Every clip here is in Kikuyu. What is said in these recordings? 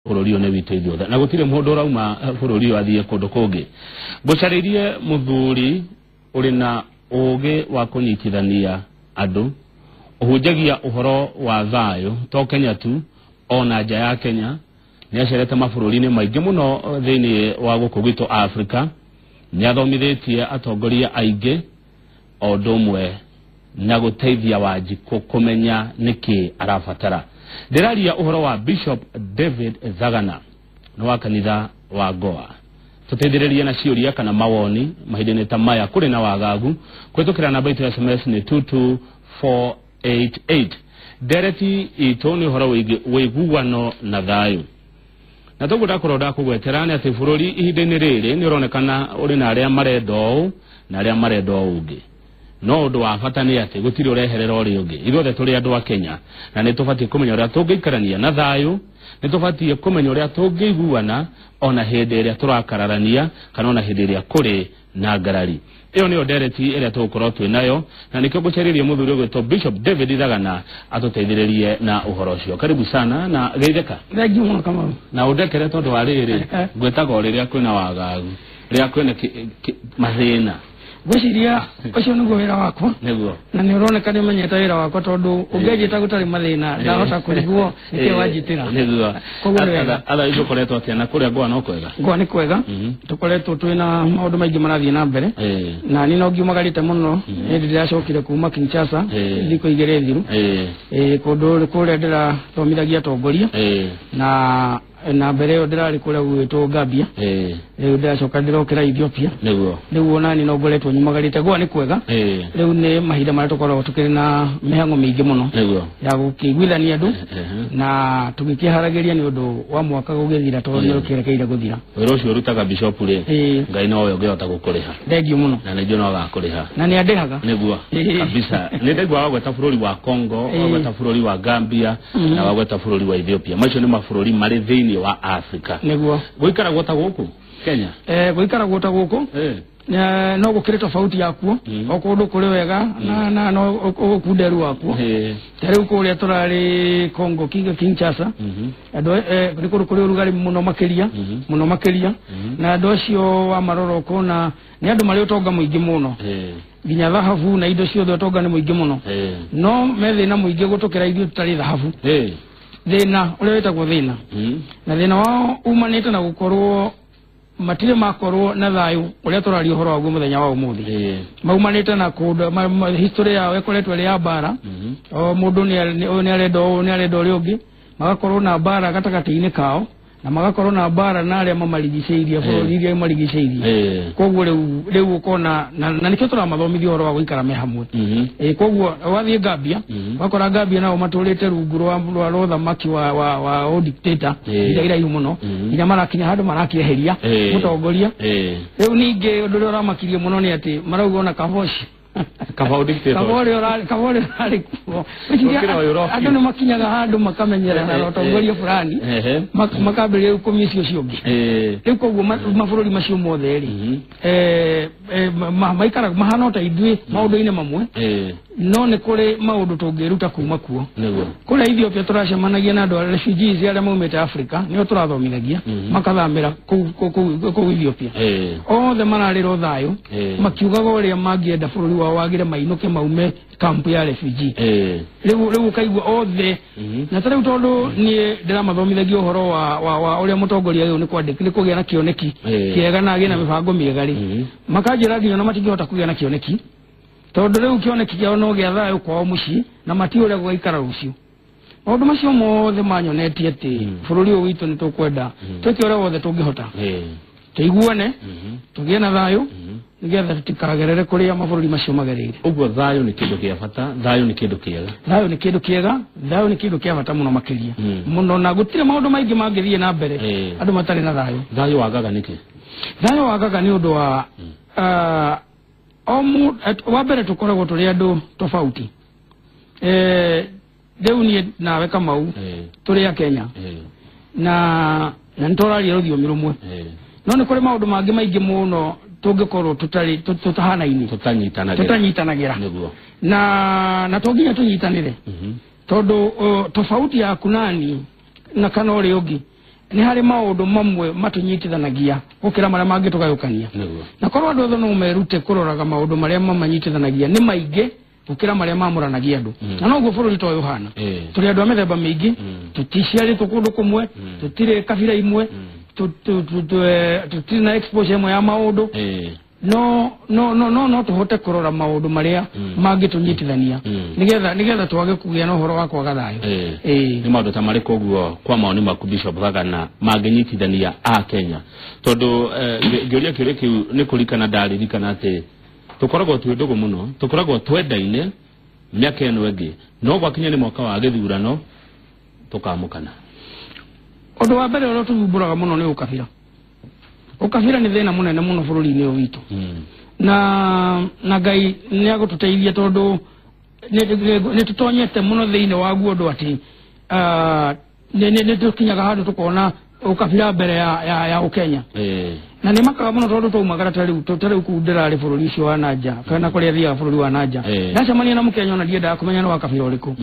Bũrũri ũyũ nĩ witũ ithuothe na gũtirĩ mũndũ ũrauma bũrũri ũyũ athiĩ kũndũ kũngĩ. Ngũcarĩrie mũthuri ũrĩ na ũũgĩ wa kũnyitithania andũ, ũhunjagia ũhoro wa thayũ to Kenya tu, ona nja ya Kenya. Nĩ acerete mabũrũri-inĩ maingĩ mũno thĩinĩ wa gũkũ gwitũ Afrika. Nĩ athomithĩtie atongoria aingĩ o ũndũ ũmwe na gũteithia Wanjikũ kũmenya nĩkĩ arabatara. Ndĩraria ũhoro wa Bishop David Thagana, nĩ wa kanitha wa Goa. Tũteithĩrĩrie na ciũria kana mawoni mahinda-inĩ ta maya kũrĩ na wagagu kũhĩtũkĩra namba itũ ya SMS nĩ 22488. Ndereti itũ nĩ ũhoro wĩgiĩ ũiguano na thayũ. Na toguo ndakorwo ndakũgwetera nĩ atĩ bũrũri ihinda-inĩ rĩrĩ nĩ ũronekana ũrĩ na arĩa marenda ũũ na arĩa marenda ũũ ũngĩ. No ũndũ wa bata nĩ atĩ gũtirĩ ũreherera ũrĩa ũngĩ. Ithuothe tũrĩ andũ a Kenya na nĩ tũbatiĩ kũmenya ũrĩa tũngĩikarania na thayũ, nĩ tũbatiĩ kũmenya ũrĩa tũngĩiguana ona hĩndĩ ĩrĩa tũrakararania kana ona hĩndĩ ĩrĩa kũrĩ na ngarari. Ĩyo nĩyo ndereti ĩrĩa tũgũkorwo twĩ nayo na nĩkĩo ngũcarĩrie mũthuri ũgwĩtwo Bishop David Thagana atũteithĩrĩrie na ũhoro ũcio. Karibu sana na geithĩka. Thengiũ mũno, Kamau. Na ũndekere tondũ wa rĩrĩ, ngwĩtaga o rĩrĩa kwĩna wagagu, rĩrĩa kwĩna mathĩna. Ngwĩciria ũcio nĩguo wĩra wakwa. Nĩguo. Na nĩ ũroneka nĩ ũmenyete wĩra wakwa, tondũ ũngĩanjĩta gũtarĩ mathĩna ndahota kũrigwo nĩkĩo wanjĩtĩra. Nĩguo. Koguo nĩ wega. Atha itũkoretwo atĩa na kũrĩa Goa no kwega? Goa nĩ kwega. Tũkoretwo twĩna maũndũ maingĩ marathiĩ na mbere. Na niĩ no ngiumagarĩte mũno hĩndĩ ndĩracokire kuma Kinshasa thikũ 2 thiru. Kũndũ kũrĩa ndĩrathomithagia atongoria. Na mbere ĩyo ndĩrarĩ kũrĩa gwĩtwo Gambia. Rĩu ndĩracoka ndĩrokĩra Ethiopia. Rĩu onani no ngoretwo nyumagarĩte. Goa nĩ kwega. Rĩu nĩ mahinda marĩa tũkoragwo tũkĩrĩ na mĩhang'o mĩingĩ mũno ya gũkĩiguithania andũ na tũgĩkĩharagĩria nĩ ũndũ wa mwaka gũgĩthira, tondũ nĩ ũkĩrekeire gũthira. Wĩra ũcio ũrutaga, Bishop, rĩ, Ngai nowe ũngĩhota gũkũrĩha. Thengiũ mũno. Na nĩnjũ no agakũrĩha. Na nĩ andĩhaga. Nĩguo. Kabisa. Nĩ ndaigua wagweta bũrũri wa Congo, wagweta bũrũri wa Gambia na wagweta bũrũri wa Ethiopia. Macio nĩ mabũrũri marĩ thĩinĩ wa Afrika. Nĩguo. Gũikaragwo ta gũkũ Kenya? Gũikaragwo ta gũkũ. No gũkĩrĩ tofauti yakuo. O kũndũ kũrĩ wega na no ũkunderu wakuo. Ta rĩu kũrĩa tũrarĩ Congo, Kinshasa, andũ nĩ kũndũ kũrĩ ũrugarĩ mũno makĩria, mũno makĩria, na andũ acio wamarora ũkona nĩ andũ marĩ ũtonga mũingĩ mũno, nginya thahabu na indo ciothe, ũtonga nĩ mũingĩ mũno, no me thĩna mũingĩ gũtũkĩra ithuĩ tũtarĩ thahabu. Thĩna ũrĩa wĩtagwo thĩna, na thĩna wao umanĩte na gũkorwo matirĩ makorwo na thayũ ũrĩa tũraria ũhoro waguo mũthenya wa ũmũthĩ. Maumanĩte na kũndũ history yao ĩkoretwo ĩrĩ ya mbara. O mũndũ ũyũ nĩ arenda ũũ, nĩ arenda ũrĩa ũngĩ, magakorwo na mbara gatagatĩ-inĩ kao na magakorwo na mbara na arĩa mamarigicĩirie, bũrũri iria imarigicĩirie. Koguo rĩu ũkona na nĩkĩo tũramathomithia ũhoro wa gũikara me hamwe. Koguo wathiĩ Gambia, wakora Gambia nao matũrĩte rungu rwa ũthamaki wa dictator ihinda iraihu mũno, nginya marakinya handũ marakĩeheria mũtongoria. Rĩu ningĩ ũndũ ũrĩa ũramakirie mũno nĩ atĩ marauga ona kaba ũcio Kaba dictator. Kaba ũrĩa ũrarĩ kuo. Ngwĩciria Gũkĩra ũyũ ũrokire. Andũ nĩ makinyaga handũ makamenyerana na ũtongoria fulani, makambĩrĩria rĩu kũmĩci ũcio ũngĩ. Rĩu koguo mabũrũri macio mothe rĩ, maikaraga mahana o ta ithuĩ maũndũ-inĩ mamwe, no nĩ kũrĩ maũndũ tũngĩruta kuma kuo. Kũrĩa Ethiopia tũracemanagia na andũ a refugees arĩa maumĩte Africa, nĩo tũrathomithagia, makathamĩra kũu Ethiopia. Othe mararĩra thayũ, makiugaga ũrĩa mangĩenda bũrũri wao wagĩre, mainũke maume kampu ya refugee. Rĩu ũkaigua othe, na ta rĩu tondũ niĩ ndĩramathomithagia ũhoro wa ũrĩa mũtongoria rĩu nĩ kwandĩka nĩ kũgĩa na kĩoneki kĩega na agĩe na mĩbango mĩega rĩ, makanjĩra nginya ona matingĩhota kũgĩa na kĩoneki, tondũ rĩu kĩoneki kĩao no gĩa thayũ kwao mũciĩ na matiũĩ ũrĩa gũgaikara rũciũ. Maũndũ macio mothe manyonetie atĩ bũrũri ũyũ witũ nĩ tũkwenda twĩke ũrĩa wothe tũngĩhota tũiguane, tũgĩe na thayũ, nĩgetha tũtikagerere kũrĩa mabũrũri macio magereire. Ũguo thayũ nĩ kĩndũ kĩa bata, thayũ nĩ kĩndũ kĩega. Thayũ nĩ kĩndũ kĩega, thayũ nĩ kĩndũ kĩa bata mũno makĩria mũno, na gũtirĩ maũndũ maingĩ mangĩthiĩ na mbere andũ matarĩ na thayũ. Thayũ wagaga nĩkĩ? Thayũ wagaga nĩ ũndũ wa o wa mbere tũkoragwo tũrĩ andũ tofauti. Rĩu niĩ nawe, Kamau, tũrĩ a Kenya na nĩ tũraria rũthiomi rũmwe, no nĩ kũrĩ maũndũ mangĩ maingĩ mũno tũngĩkorwo tũtarĩ tũtahanaine. Tũtanyitanagĩra. Tũtanyitanagĩra. Na to nginya tũnyitanĩre, tondũ tofauti yaku nani na kana ũrĩa ũngĩ Nĩ harĩ maũndũ mamwe matũnyitithanagia gũkĩra marĩa mangĩtũgayũkania. Na korwo andũ othe no merute kũroraga maũndũ marĩa mamanyitithanagia nĩ maingĩ gũkĩra marĩa mamũranagia andũ. Na noguo bũrũri ta ũyũ ũhana. Tũrĩ andũ a mĩthemba mĩingĩ, tũticiarĩtwo kũndũ kũmwe, tũtirĩ kabira imwe, tũtirĩ na exposure ĩmwe ya maũndũ. No no no no no tũhote kũrora maũndũ marĩa mangĩtũnyitithania nĩgetha twage kũgĩa na ũhoro wa kwaga thayũ. Nĩ maũndũ ta marĩkũ ũguo kwa maoni maku Bishop Thagana mangĩnyitithania a Kenya? Tondũ ngĩũria kĩũria kĩu nĩ kũririkana ndaririkana atĩ tũkoragwo twĩ ndũgũ mũno, tũkoragwo twendaine mĩaka ĩno ĩngĩ, no gwakinya nĩ mwaka wa gĩthurano tũkamũkana. Ũndũ wa mbere ũrĩa tũthumbũraga mũno nĩ ũkabira. Ũkabira nĩ thĩna mũnene mũno bũrũri-inĩ ũyũ witũ. Na Ngai nĩ agũtũteithia tondũ nĩ tũtonyete mũno thĩinĩ waguo ũndũ atĩ nĩ tũkinyaga handũ tũkona ũkabira mbere ya Ũkenya. Na nĩ makaga mũno tondũ twaumagara ta rĩu kũu ndĩrarĩ bũrũri ũcio wa nanja kana kũrĩa thiaga bũrũri wa nanja. Ndacemania na Mũkenya ona ndiendaga kũmenya nĩ wa kabira ũrĩkũ.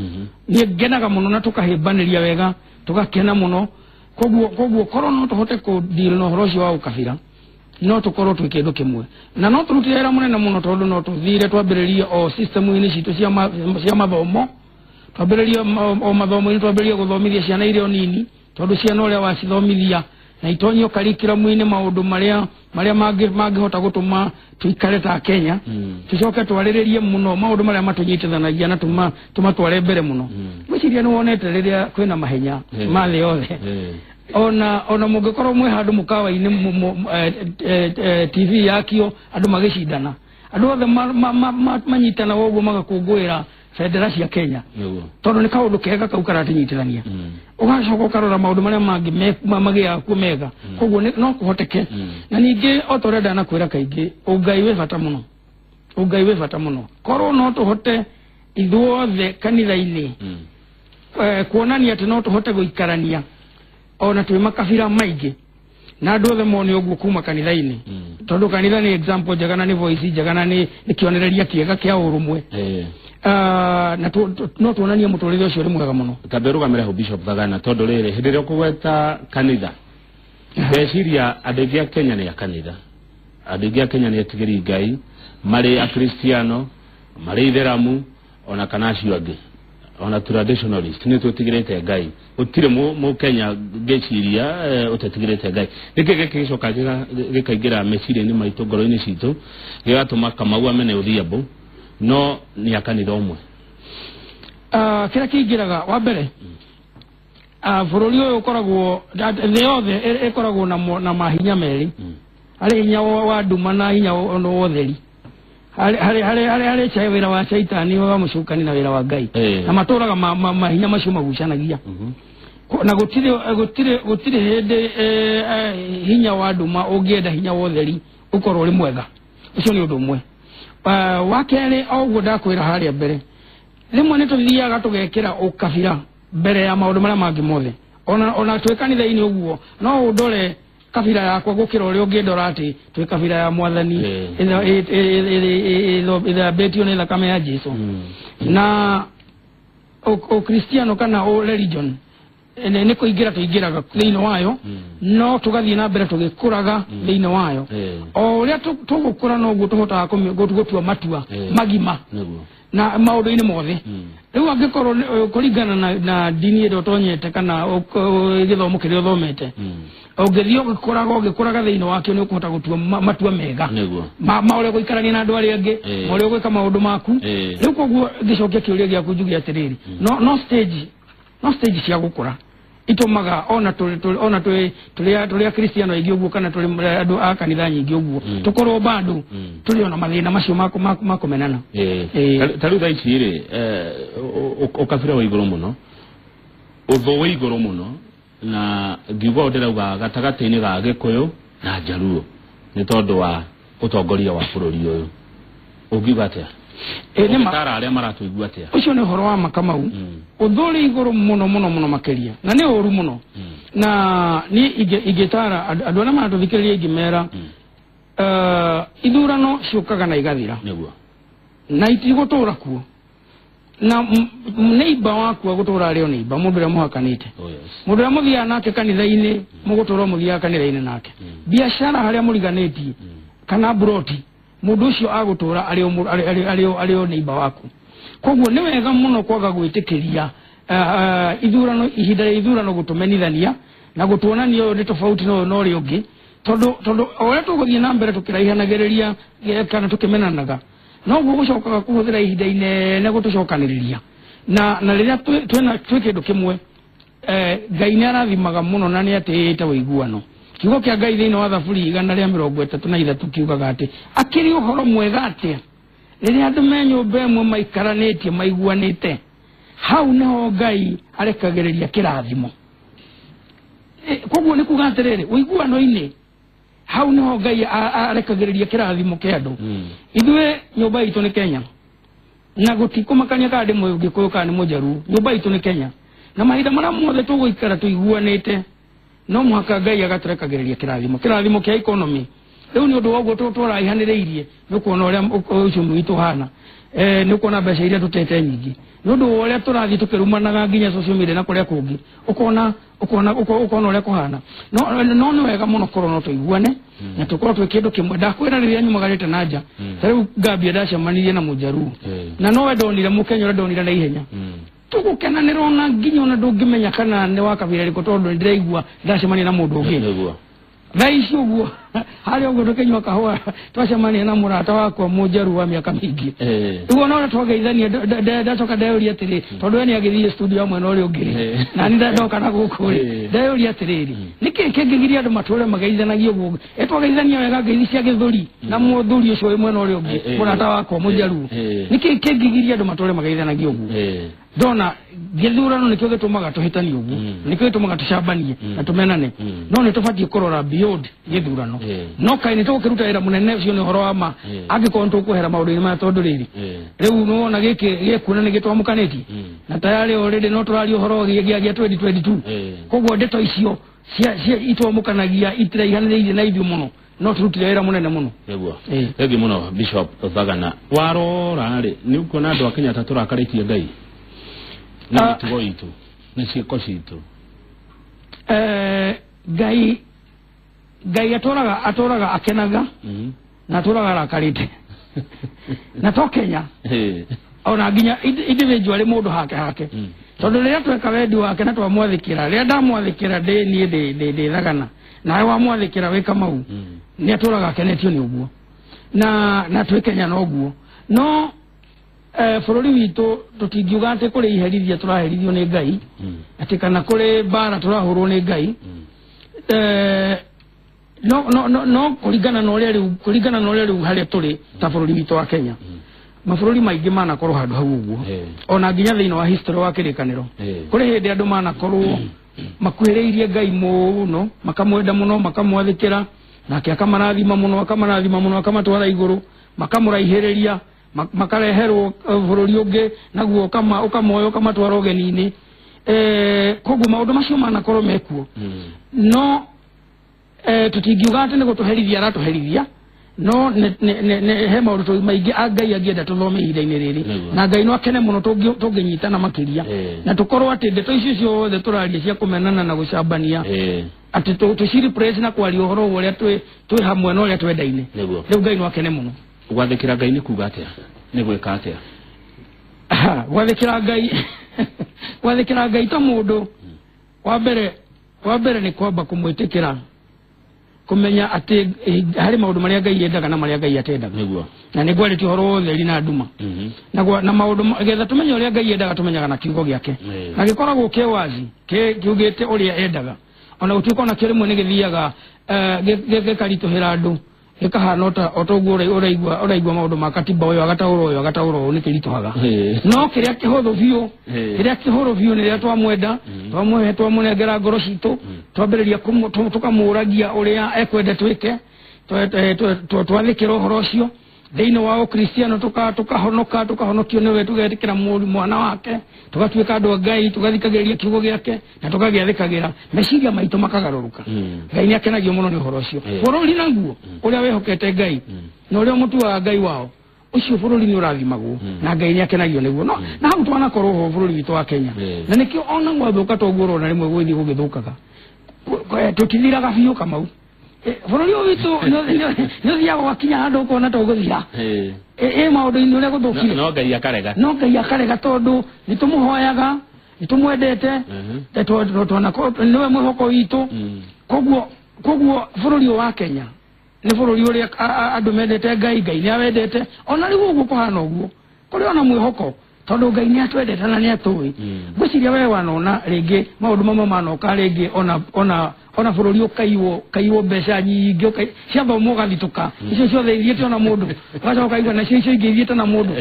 Niĩ ngenaga mũno na tũkahĩmbanĩria wega, tũgakena mũno. Koguo korwo no tũhote kũ deal na ũhoro ũcio wa ũkabira no tũkorwo twĩ kĩndũ kĩmwe. Na no tũrute wĩra mũnene mũno tondũ no tũthire twambĩrĩrie o system-inĩ citũ cia mathomo, twambĩrĩrie o mathomo-inĩ, twambĩrĩrie gũthomithia ciana iria nini tondũ ciana ũrĩa wacithomithia na itonyio curriculum-inĩ maũndũ marĩa mangĩhota gũtũma tũikare ta Kenya. Tũcoke twarĩrĩrie mũno maũndũ marĩa matũnyitithanagia na tũmatware mbere mũno. Ngwĩciria nĩ wonete rĩrĩa kwĩna mahenya ma thĩ yothe. Ona mũngĩkorwo mwĩ handũ mũkawa-inĩ TV yakio andũ magĩcindana, andũ othe manyitana ũguo magakũngũĩra bendera cia Kenya tondũ nĩ kaũndũ kega kau karatũnyitithania. Ũgacoka ũkarora maũndũ marĩa mangĩ magĩaga kuo mega. Koguo no kũhoteke. Na ningĩ o ta ũrĩa ndanakwĩra kaingĩ, ũngai wĩ bata mũno. Ũngai wĩ bata mũno. Korwo no tũhote ithuothe kanitha-inĩ kuonania atĩ no tũhote gũikarania ona twĩ makabira maingĩ na andũ othe mone ũguo kuma kanitha-inĩ, tondũ kanitha nĩ example njega na nĩ voice njega na nĩ kĩonereria kĩega kĩa ũrũmwe. Na no tuonanie mũtũrĩre ũcio ũrĩ mwega mũno. Tambe ũrũgamĩre hau Bishop Thagana tondũ rĩrĩ hĩndĩ ĩrĩa ũkũgweta kanitha ndeciria andũ aingĩ a Kenya nĩ a kanitha, andũ aingĩ a Kenya nĩ etigĩri Ngai, marĩ akristiano, marĩ itheramu ona kana acio angĩ, ona traditionalist nĩ twĩtigĩrĩte Ngai. Gũtirĩ Mũkenya ngĩciria ũtetigĩrĩte Ngai. Nĩkĩ gĩkĩ gĩcoka gĩkaingĩra meciria-inĩ maitũ, ngoro-inĩ citũ, gĩgatũma Kamau amene Odhiambo no nĩ a kanitha ũmwe? Kĩrĩa kĩingĩraga wa mbere, bũrũri ũyũ ũkoragwo, thĩ yothe ĩkoragwo na mahinya merĩ. Harĩ hinya wa nduma na hinya wa ũtheri. Harĩ wĩra wa caitani wa mũcukani na wĩra wa Ngai. Na matũraga mahinya macio magucanagia. Na gũtirĩ hĩndĩ hinya wa nduma ũngĩenda hinya wa ũtheri ũkorwo ũrĩ mwega. Ũcio nĩ ũndũ ũmwe. Wa kerĩ o ũguo ndakwĩra harĩa mbere, rĩmwe nĩ tũthiaga tũgekĩra ũkabira mbere ya maũndũ marĩa mangĩ mothe. Ona twĩ kanitha-inĩ ũguo no ũndore kabira yakwa gũkĩra ũrĩa ũngĩndora atĩ twĩ kabira ya mwathani ĩthambĩtio nĩ thakame ya Jesu. Na ũkristiano kana religion nĩ kũingĩra tũingĩraga thĩinĩ wayo, no tũgathiĩ na mbere tũgĩkũraga thĩinĩ wayo. O ũrĩa tũgũkũra noguo tũhotaga gũtua matua magima na maũndũ-inĩ mothe. Rĩu angĩkorwo kũringana na ndini ĩrĩa ũtonyete kana gĩthomo kĩrĩa ũthomete, ũngĩthiĩ ũgĩkũraga thĩinĩ wakĩo nĩ ũkũhota gũtua matua mega ma ũrĩa gũikarania na andũ arĩa angĩ, ma ũrĩa ũgwĩka maũndũ maku. Rĩu koguo ngĩcokia kĩũria gĩaku njuge atĩrĩrĩ, no stage cia gũkũra itũmaga ona tũrĩ akristiano aingĩ ũguo kana tũrĩ andũ a kanitha nyingĩ ũguo tũkorwo bado tũrĩ ona mathĩna macio ma kũmenana. Ta rĩu thaa ici rĩ, ũkabira wa igũrũ mũno, ũthũ wa igũrũ mũno, na ngiuga ũũ ndĩrauga gatagatĩ-inĩ ga Gĩkũyũ na Njaruo nĩ tondũ wa ũtongoria wa bũrũri ũyũ. Ũngiuga atĩa? Ũngĩtaara arĩa maratũigua atĩa? Ũcio nĩ ũhoro wa Makamau. Ũthũ ũrĩ igũrũ mũno mũno mũno makĩria na nĩ ũru mũno. Na niĩ ingĩtaara andũ arĩa maratũthikĩrĩria ingĩmera ithurano ciũkaga na igathira na itigũtũra kuo. Na neighbor waku agũtũra arĩ o neighbor, mũndũ ũrĩa mũhakanĩte. Mũndũ ũrĩa mũthiaga nake kanitha-inĩ, mũgũtũra mũthiaga kanitha-inĩ nake. Biacara harĩa mũriganĩtie kana broti, mũndũ ũcio agũtũra arĩ o neighbor waku. Koguo nĩ wega mũno kwaga gwĩtĩkĩria ithurano, ihinda rĩa ithurano gũtũmenithania na gũtuonania ũyũ nĩ tofauti na ũyũ na ũrĩa ũngĩ, tondũ o ũrĩa tũgũthiĩ na mbere tũkĩraihanagĩrĩria kana tũkĩmenanaga, noguo gũcokaga kũhũthĩra ihinda inene gũtũcokanĩrĩria. Na rĩrĩa twĩ kĩndũ kĩmwe, Ngai nĩ arathimaga mũno na nĩ atĩĩte ũiguano. Kiugo kĩa Ngai thĩinĩ wa Thaburi 133 kiugaga atĩ akĩrĩ ũhoro mwega atĩa rĩrĩa andũ me nyũmba ĩmwe maikaranĩtie maiguanĩte, hau nĩho Ngai arekagĩrĩria kĩrathimo. Koguo nĩ kuga atĩrĩrĩ, ũiguano-inĩ hau nĩho Ngai arekagĩrĩria kĩrathimo kĩa andũ. Ithuĩ nyũmba itũ nĩ Kenya, na gũtikũmakania kana ndĩ Mũgĩkũyũ kana nĩ Mũjaruo, nyũmba itũ nĩ Kenya. Na mahinda marĩa mothe tũgũikara tũiguanĩte, no mũhaka Ngai agatũrekagĩrĩria kĩrathimo, kĩrathimo kĩa economy. Rĩu nĩ ũndũ wa ũguo tũraihanĩrĩirie, nĩ ũkuona ũrĩa uchumi witũ ũhana, nĩ ũkuona mbeca iria tũtete nyingĩ. Nĩ ũndũ wa ũrĩa tũrathiĩ tũkĩrumanaga nginya social media na kũrĩa kũngĩ, ũkona ũrĩa kũhana. No nĩ wega mũno korwo no tũiguane na tũkorwo twĩ kĩndũ kĩmwe. Ndakwĩra rĩrĩa nyumagarĩte na nja, ta rĩu ngambia ndacemanirie na Mũjaruo, na nowe ndonire Mũkenya ũrĩa ndonire na ihenya. Tũgũkenanĩra ona nginya ona ndũngĩmenya kana nĩ wa kabira rĩkũ, tondũ nĩndĩraigua ndacemania na mũndũ ũngĩ. Thaa ici ũguo harĩa ũguo tũkĩnyua kahũa twacemania na mũrata wakwa Mũjaruo wa mĩaka mĩingĩ. Rĩu ona ũrĩa twageithania, ndacoka ndeyũria atĩrĩ, tondũ we nĩagĩthiĩ studio ya mwena ũrĩa ũngĩ rĩ, na niĩ ndoka na gũkũ rĩ, ndeyũria atĩrĩrĩ, nĩkĩĩ kĩngĩgiria andũ matũre mageithanagia ũguo? Twageithania wega ngeithi cia gĩthũri na mũthuri ũcio wĩ mwena ũrĩa ũngĩ, mũrata wakwa Mũjaruo, nĩkĩĩ kĩngĩgiria andũ matũre mageithanagia ũguo? Ndona gĩthurano nĩkĩo gĩtũmaga tũhĩtanie ũguo, nĩkĩo gĩtũmaga tũcambanie na tũmenane. No nĩ tũbatiĩ kũrora beyond gĩthurano. No kaĩ nĩ tũgũkĩruta wĩra mũnene, ũcio nĩ ũhoro wa ma, angĩkorwo nĩ tũkwehera maũndũ-inĩ maya, tondũ rĩrĩ rĩu nĩwona gĩkĩ gĩkuona nĩ gĩtwamũkanĩtie na tayarĩ already no tũraria ũhoro gĩa 2022. Koguo ndeto icio cia itwamũkanagia itiraihanĩrĩirie na ithuĩ mũno, no tũrutire wĩra mũnene mũno. Nĩguo. Thengiũ mũno Bishop Thagana. Warora rĩ, nĩ ũkuona andũ a Kenya ta tũrakarĩtie Ngai na mĩtugo itũ na ciĩko citũ? Ngai atũraga akenaga na atũraga arakarĩte. Na to Kenya, ona nginya individual mũndũ hake hake. Tondũ rĩrĩa tweka wendi wake na twamwathĩkĩra, rĩrĩa ndamwathĩkĩra ndĩ niĩ ndĩ Thagana, nawe wamwathĩkĩra wĩ Kamau, nĩ atũraga akenetio nĩ ũguo. Na twĩ Kenya noguo. No bũrũri witũ tũtingiuga atĩ kũrĩ iherithia tũraherithio nĩ Ngai, atĩ kana kũrĩ mbara tũrahũrwo nĩ Ngai. No kũringana na ũrĩa rĩu, kũringana na ũrĩa rĩu harĩa tũrĩ ta bũrũri witũ wa Kenya, mabũrũri maingĩ manakorwo handũ hau ũguo, ona nginya thĩinĩ wa history wa kĩrĩkanĩro, kũrĩ hĩndĩ andũ manakorwo makuhĩrĩirie Ngai mũno, makamwenda mũno, makamwathĩkĩra, nake akamarathima mũno, akamarathima mũno, akamatwara igũrũ, makamũraihĩrĩria, makareherwo bũrũri ũngĩ, naguo ũkamoya ũkamatwara ũgeni-inĩ. Koguo maũndũ macio manakorwo mekuo. No tũtingiuga atĩ nĩ gũtũherithia aratũherithia, no he maũndũ maingĩ a Ngai angĩenda tũthome ihinda-inĩ rĩrĩ, na Ngai no akene mũno tũngĩnyitana makĩria, na tũkorwo atĩ ndeto icio ciothe tũraria cia kũmenana na gũcambania, atĩ tũcireplace na kwaria ũhoro ũrĩa twĩ hamwe na ũrĩa twendaine. Rĩu Ngai no akene mũno. Gwathĩkĩra Ngai nĩ kuga atĩa? Nĩ gwĩka atĩa? Gwathĩkĩra Ngai, gwathĩkĩra Ngai ta mũndũ, wa mbere nĩ kwamba kũmwĩtĩkĩra, kũmenya atĩ harĩ maũndũ marĩa Ngai endaga na marĩa Ngai atendaga. Na nĩ ngwarĩtie ũhoro wa ũtheri na nduma. Na maũndũ getha tũmenye ũrĩa Ngai endaga, tũmenyaga na kiugo gĩake. Na gĩkoragwo kĩ wazi, kiugĩte ũrĩa endaga. Ona gũtuĩka ona kĩo rĩmwe nĩ gĩthiaga gĩkaritũhĩra andũ, gĩkahana o ta ũguo ũraigua maũndũ ma katiba, ũyũ agataũra ũyũ agataũra ũũ, nĩ kĩritũhaga. No kĩrĩa kĩhũthũ biũ, kĩrĩa kĩhũrũ biũ nĩ rĩrĩa twamwenda, twamũhe, twamũnengera ngoro citũ, twambĩrĩria tũkamũragia ũrĩa ekwenda twĩke, twathĩkĩra ũhoro ũcio thĩinĩ wa Ũkristiano, tũkahonoka, tũkahonokio nĩwe, tũgetĩkĩra mwana wake, tũgatuĩka andũ a Ngai, tũgathikagĩrĩria kiugo gĩake na tũkagĩathĩkagĩra, meciria maitũ makagarũrũka. Ngai nĩ akenagio mũno nĩ ũhoro ũcio. Bũrũri naguo ũrĩa wĩhokete Ngai na ũrĩa ũmũtuaga Ngai wao, Ũcio bũrũri nĩ ũrathimagwo na Ngai nĩ akenagio nĩguo. No na hau twanakorwo ho bũrũri witũ wa Kenya. Na nĩkĩo ona gwathũka toguo ũrona rĩmwe gũgĩthiĩ gũgĩthũkaga. Tũtithiraga biũ Kamau. Bũrũri ũyũ witũ nĩ ũthiaga ũgakinya handũ ũkona ta ũgũthira. Ĩ maũndũ-inĩ ũrĩa gũthũkire. No Ngai akarega. No Ngai akarega tondũ nĩ tũmũhoyaga, nĩ tũmwendete, nĩwe mwĩhoko witũ. Koguo bũrũri ũyũ wa Kenya nĩ bũrũri ũrĩa andũ mendete Ngai, Ngai nĩ awendete. Ona rĩu ũguo kũhana ũguo, kũrĩ ona mwĩhoko tondũ Ngai nĩ atwendete na nĩ atũĩ. Ngwĩciria we wanona rĩngĩ maũndũ mamwe manoka rĩngĩ ona bũrũri ũkaiywo mbeca nyingĩ ciathomwo ũgathitũka. Icio ciothe ithiĩte ona mũndũ. Ũgacoka ũkaigua nacio icio ingĩ ithiĩte na mũndũ.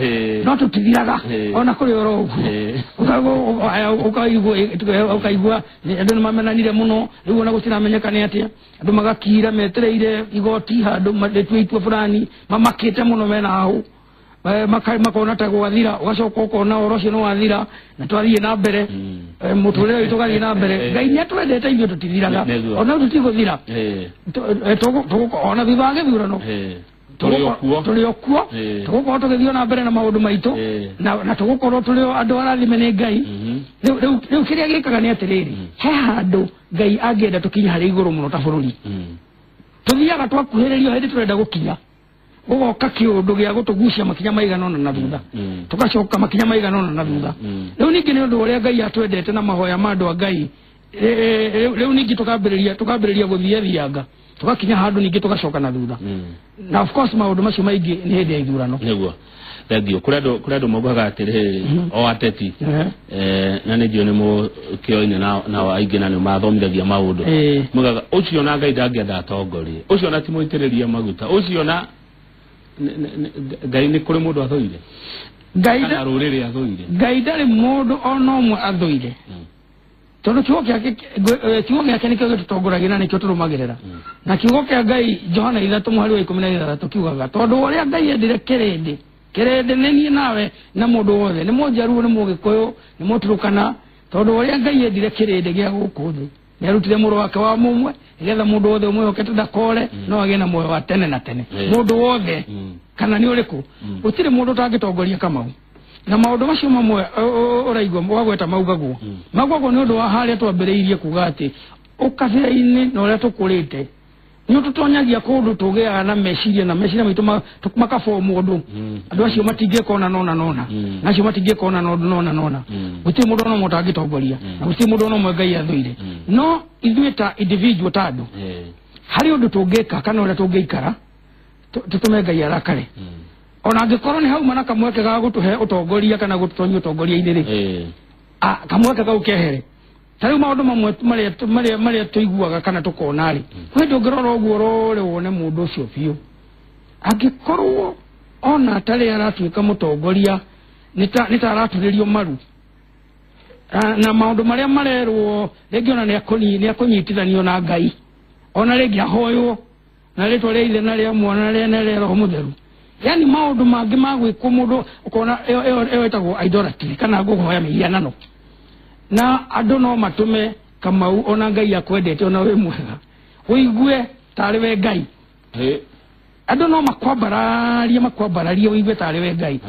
No tũtithiraga ona kũrĩ oro ũguo. Ũkaigua andũ nĩ mamenanire mũno, rĩu ona gũtiramenyeka nĩ atĩa. Andũ magakira metereire igoti handũ rĩtue itua fulani, mamakĩte mũno mena hau. Makona ta gwathira, ũgacoka ũkona ũhoro ũcio nĩ wathira na twathiĩ na mbere. Mũtũrĩre witũ ũgathiĩ na mbere. Ngai nĩ atwendete ithuĩ tũtithiraga. Ona rĩu tũtigũthira. Ona thutha wa gĩthurano tũrĩ o kuo. Tũgũkorwo tũgĩthiĩ na mbere na maũndũ maitũ na tũgũkorwo tũrĩ andũ arathime nĩ Ngai. Rĩu kĩrĩa gĩkaga nĩ atĩrĩrĩ, he handũ Ngai angĩenda tũkinye harĩ igũrũ mũno ta bũrũri. Tũthiaga twakuhĩrĩrio hĩndĩ tũrenda gũkinya. Gũgoka kĩũndũ gĩa gũtũgucia makinya maigana ũna na thutha. Tũgacoka makinya maigana ũna na thutha. Rĩu ningĩ nĩ ũndũ ũrĩa Ngai atwendete na mahoya ma andũ a Ngai, rĩu ningĩ tũkambĩrĩria gũthiathianga. Tũgakinya handũ ningĩ tũgacoka na thutha. Na of course maũndũ macio maingĩ nĩ hĩndĩ ya ithurano. Nĩguo. Thank you. Kũrĩ andũ maugaga atĩrĩrĩ, o ateti. Na nĩ njũĩ nĩ mũkĩoine na aingĩ na nĩ mathomithagia maũndũ. Maugaga ũcio na Ngai ndangĩenda atongorie. Ũcio na ti mũitĩrĩrie maguta. Ũcio na Ngai nĩ kũrĩ mũndũ athũire. Kana rũrĩrĩ athũire. Ngai ndarĩ mũndũ ona ũmwe athũire. Tondũ kiugo gĩake nĩkĩo gĩtũtongoragia na nĩkĩo tũrũmagĩrĩra. Na kiugo kĩa Ngai Johana 3:16 kiugaga tondũ ũrĩa Ngai endire kĩrĩndĩ, kĩrĩndĩ nĩ niĩ nawe na mũndũ wothe, nĩ Mũnjaruo, nĩ Mũgĩkũyũ, nĩ Mũturukana, tondũ ũrĩa Ngai endire kĩrĩndĩ gĩa gũkũ thĩ nĩ arutire mũrũ wake wa mũmwe nĩgetha mũndũ wothe ũmwĩhokete ndakore no agĩe na muoyo wa tene na tene. Mũndũ wothe kana nĩ ũrĩkũ, gũtirĩ mũndũ ũtangĩtongoria Kamau. Na maũndũ macio mamwe ũraigua wagweta maugagwo nĩ ũndũ wa harĩa twambĩrĩirie kuga atĩ ũkabira-inĩ na ũrĩa tũkũrĩte nĩ ũtũtonyagia kũndũ tũgĩaga na meciria na meciria maitũ makabomwo ũndũ. Andũ acio matingĩka ona nona nona, na acio matingĩka ona nona nona. Gũtirĩ mũndũ ona ũmwe ũtangĩtongoria na gũtirĩ mũndũ ona ũmwe Ngai athũire. No ithuĩ ta individual ta andũ, harĩ ũndũ tũngĩka kana ũrĩa tũngĩikara tũtũme Ngai arakare. Ona angĩkorwo nĩ hauma na kamweke ga gũtũhe ũtongoria kana gũtũtonyia ũtongoria-inĩ rĩ, kamweke kau kehere. Ta rĩu maũndũ mamwe marĩa tũiguaga kana tũkona rĩ, kwĩ ndũngĩrora ũguo ũrore wone mũndũ ũcio biũ. Angĩkorwo ona atarĩ aratuĩka mũtongoria nĩ ta araturĩrio maru. Na maũndũ marĩa marerwo rĩngĩ ona nĩ akũnyitithanio na Ngai. Ona rĩngĩ ahoywo na rĩtwa rĩa Ithe na rĩa Mwana na rĩa Roho Mũtheru. Yani maũndũ mangĩ ma gwĩkwo mũndũ ũkona ĩyo ĩtagwo idolatry kana ngũhoya mĩhianano. Na andũ no matũme Kamau ona Ngai akwendete ona wĩ mwega ũigue tarĩ we Ngai. Andũ no makwambararie ũigue tarĩ we Ngai.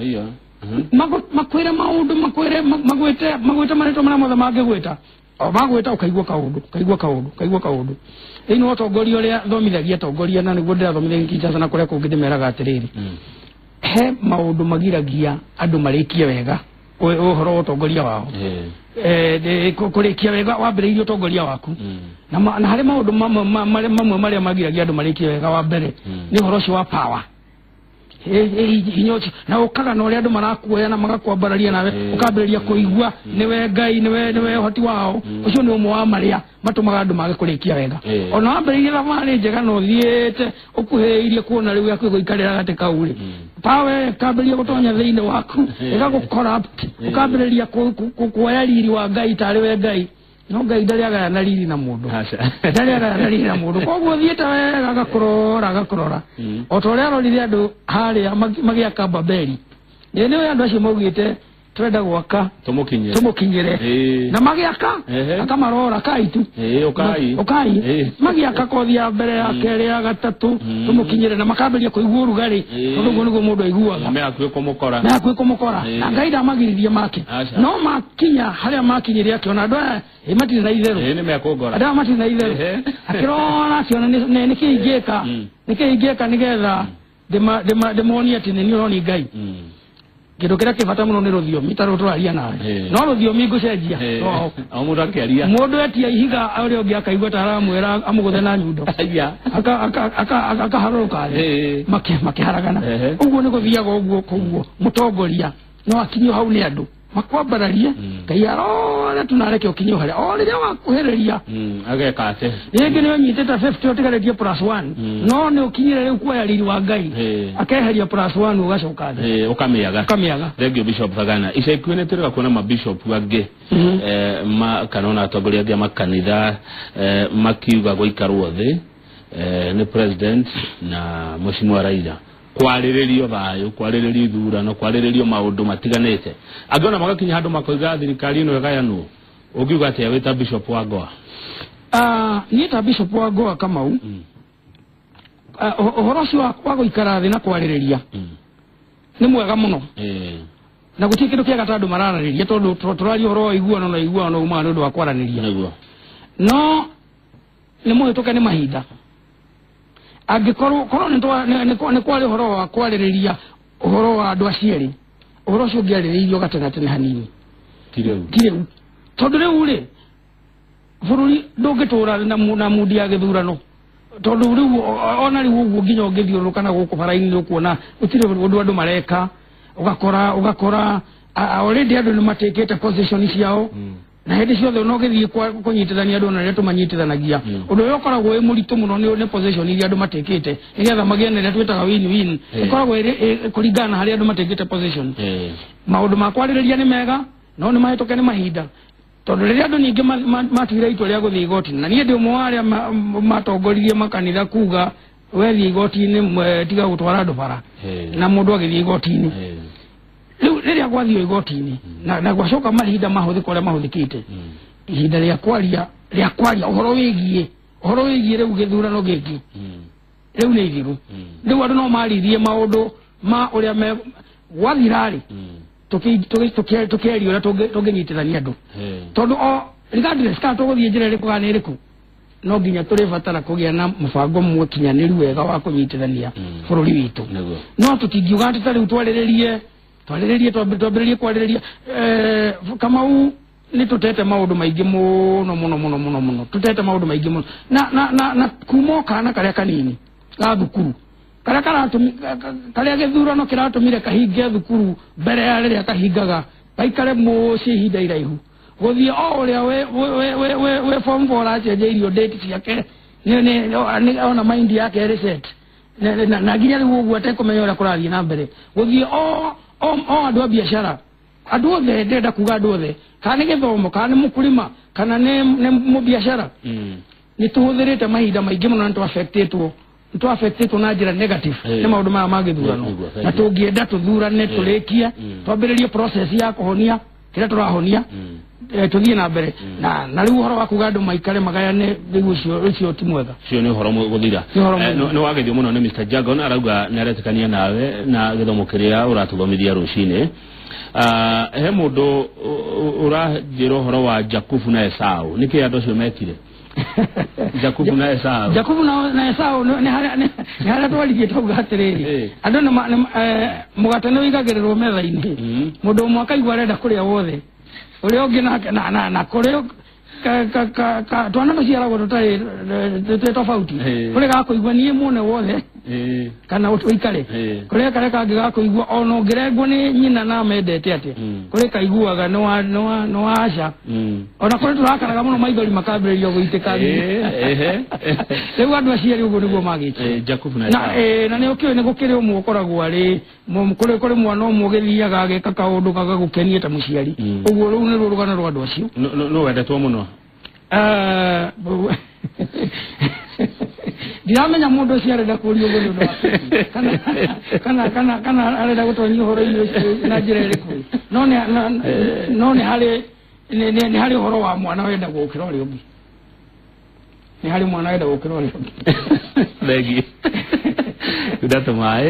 Makwĩre maũndũ, makwĩre magwĩte marĩtwa marĩa mothe mangĩgwĩta. O magwĩta ũkaigua kaũndũ, ũkaigua kaũndũ, ũkaigua kaũndũ. Thĩinĩ wa ũtongoria ũrĩa thomithagia atongoria na nĩguo ndĩrathomithagia Kinshasa na kũrĩa kũngĩ ndĩmeraga atĩrĩrĩ, he maũndũ magiragia andũ marĩkie wega ũhoro wa ũtongoria wao. Kũrĩkia wega wambĩrĩirie ũtongoria waku. Na harĩ maũndũ mamwe marĩa magiragia andũ marĩkie wega wa mbere nĩ ũhoro ũcio wa power. Hinya ũcio na ũkaga na ũrĩa andũ marakuoya na magakwambararia nawe ũkambĩrĩria kũigua nĩwe Ngai, nĩwe ũhoti wao. Ũcio nĩ ũmwe wa marĩa matũmaga andũ mage kũrĩkia wega. Ona wambĩrĩirie thabarĩ njega na ũthiĩte ũkuhĩrĩirie kuona rĩu yaku ĩgũikarĩra gatĩ kau rĩ, power ĩkambĩrĩria gũtonya thĩinĩ waku, ĩgagũ corrupt, ũkambĩrĩria kuoya riri wa Ngai tarĩ we Ngai. No Ngai ndarĩ agayana riri na mũndũ. Ndarĩ agayana riri na mũndũ. Koguo ũthiĩte wega agakorora. O ta ũrĩa arorire andũ harĩa magĩaka Babeli. Nĩ nĩwe andũ acio maugĩte Turenda gwaka tumukinyire na magiaka akamarora kaitu ukai magiaka kothi ya mbere ya keri ya gatatu tumukinyire na makambiria kuigua urugari tondu uguo niguo mundu aiguaga me akuĩ kumukora me akuĩ kumukora na Ngai ndamagiririe make no makinya haria makinyire akiona andu aya matirĩ na itherũ nĩ mekũngora andu aya matirĩ na itherũ akĩrora akiona nĩkĩ ingĩka nĩkĩ ingĩka nĩgetha ndĩmonie atĩ nĩ niĩ ũroni Ngai. Kĩndũ kĩrĩa kĩ bata mũno nĩ rũthiomi ta rũrũ tũraria nawe no rũthiomi ngũcenjia o mũndũ akĩaria mũndũ etia ihiga ũrĩa ũngĩ akaigua ta aramwĩra amũgũthe na nyundo akaharũrũka thĩ makĩharagana ũguo nĩ gũthiaga ũguo koguo mũtongoria no akinyio hau nĩ andũ makwambararie Ngai arore tu nareke ũkinyio harĩa o rĩrĩa wakuhĩrĩria ageka atĩ rĩngĩ nĩ ũnyitĩte 50 ũtigarĩtie plus 1 no nĩ ũkinyire rĩu kuoya riri wa Ngai akeheria plus 1 ũgacoka thĩ ũkamĩaga Thank you Bishop Thagana. Ica ikuhĩ nĩ tũrĩga kuona mabishop angĩ kana ona atongoria angĩ a makanitha makiuga gũikarwo thĩ nĩ president na Mheshimiwa Raila kwarĩrĩrio thayũ kwarĩrĩrio ithurano kwarĩrĩrio maũndũ matiganĩte angĩ ona magakinya handũ makoiga thirikari ĩno ĩgayanwo ũngiuga atĩa wĩ ta Bishop wa Goa? Niĩ ta Bishop wa Goa Kamau ũhoro ũcio wa gũikara thĩ na kwarĩrĩria nĩ mwega mũno na gũtirĩ kĩndũ kĩega ta andũ mararanĩria tondũ tũraria ũhoro wa ũiguano na ũiguano umaga nĩ ũndũ wa kwaranĩria no nĩ mũhĩtũke nĩ mahinda angĩkorwo korwo nĩ kwarĩ ũhoro wa kwarĩrĩria ũhoro wa andũ acio erĩ ũhoro ũcio ũngĩarĩrĩirio gatene hanini ti rĩu tondũ rĩu rĩ bũrũri ndũngĩtũra na mundi ya gĩthurano tondũ rĩu ona rĩu ũguo nginya ũngĩthiũrũrũka na gũkũ bara-inĩ nĩ ũkuona gũtirĩ ũndũ andũ mareka ũgakora already andũ nĩ matekete position ciao na hĩndĩ ciothe no gĩthiĩ kũnyitithania andũ na rĩrĩa tũmanyitithanagia ũndũ ũrĩa ũkoragwo wĩ mũritũ mũno nĩ position iria andũ matekĩte nĩgetha magĩe na ĩrĩa twĩtaga win win ĩkoragwo ĩrĩ kũringana na harĩa andũ matekĩte position. Maũndũ ma kwarĩrĩria nĩ mega no nĩ mahĩtũke nĩ mahinda tondũ rĩrĩa andũ ningĩ matuire itua rĩa gũthiĩ igoti-inĩ na niĩ ndĩ ũmwe wa arĩa matongoririe makanitha kuga wethiĩ igoti-inĩ tiga gũtwara andũ bara na mũndũ agĩthiĩ igoti-inĩ rĩu rĩrĩa gwathiĩ igoti-inĩ na gwacoka mahinda mahũthĩka ũrĩa mahũthĩkĩte ihinda rĩa kwaria ũhoro wĩgiĩ rĩu gĩthurano gĩkĩ rĩu nĩ ithiru rĩu andũ no maririe maũndũ ma ũrĩa gwathira-rĩ tũkĩaria ũrĩa tũngĩnyitithania andũ tondũ o regardless kana tũgũthiĩ njĩra ĩrĩkũ kana ĩrĩkũ no nginya tũrĩbatara kũgĩa na mũbango mũkinyanĩru wega wa kũnyitithania bũrũri witũ no tũtingiuga atĩ ta rĩu twarĩrĩrie twambĩrĩrie kwarĩrĩria Kamau nĩ tũtete maũndũ maingĩ mũno mũno mũno mũno mũno tũtete maũndũ maingĩ mũno na kuma o kana karĩa kanini ga thukuru karĩa gĩthurano kĩratũmire kahinge thukuru mbere ya rĩrĩa kahingaga gaikare mũciĩ ihinda iraihu gũthiĩ o ũrĩa wĩ form 4 acenjeirio date ciake ona mind yake ĩrĩ set na nginya rĩu ũguo atekũmenya ũrĩa kũrathiĩ na mbere gũthiĩ o andũ a biacara andũ othe ndĩrenda kuga andũ othe kana nĩ gĩthomo kana nĩ mũkulima kana nĩ mũbiacara nĩ tũhũthĩrĩte mahinda maingĩ mũno na nĩ tũaffectĩtwo na njĩra negative nĩ maũndũ maya ma gĩthurano na tũngĩenda tũthurane tũrĩkie twambĩrĩrie process ya kũhonia kĩrĩa tũrahonia tũthiĩ na mbere na rĩu ũhoro wa kuga andũ maikare magayane rĩu ũcio ti mwega ũcio nĩ ũhoro gũthira nĩ wageithio mũno nĩ Mr. Jagon arauga nĩ aretĩkania nawe na gĩthomo kĩrĩa ũratũthomithia rũcinĩ. He mũndũ ũranjĩra ũhoro wa Jakubu na Esau nĩkĩ andũ acio mekire Jakubu na Esau Jakubu na Esau nĩ harĩa twaririe twauga atĩrĩrĩ andũ mũgate nĩ ũigagĩrĩrwo metha-inĩ mũndũ ũmwe akaigua arenda kũrĩa wothe ũrĩa ũngĩ nake na kũrĩ twana tũciaragwo tũtarĩ twĩ tofauti kũrĩ gakũigua niĩ muone wothe kana ũikare kũrĩ karĩa kangĩ gakũigua ona ũngĩrengwo nĩ nyina na amendete atĩa kũrĩ kaiguaga nĩ wa aca ona kũrĩ tũrakaraga mũno maithori makambĩrĩria gũitĩka rĩu andũ aciari ũguo nĩguo magĩte na nĩ ũkĩũĩ nĩ gũkĩrĩ ũmwe ũkoragwo arĩ kũrĩ mwana ũmwe ũgĩthiaga ageka kaũndũ gagagũkenia ta mũciari ũguo rũu nĩruo rũgano rwa andũ acio no wendetwo mũno ndiramenya mũndũ ũcio arenda kũũria ũguo nĩ ũndũ wa kana arenda gũtonyia ũhoro-inĩ ũcio na njĩra ĩrĩkũ. No nĩ no nĩ harĩ nĩ harĩ ũhoro wa mwana wenda gũkĩra ũrĩa ũngĩ, nĩ harĩ mwana wenda gũkĩra ũrĩa ũngĩ. Thengi ndatũmaĩ.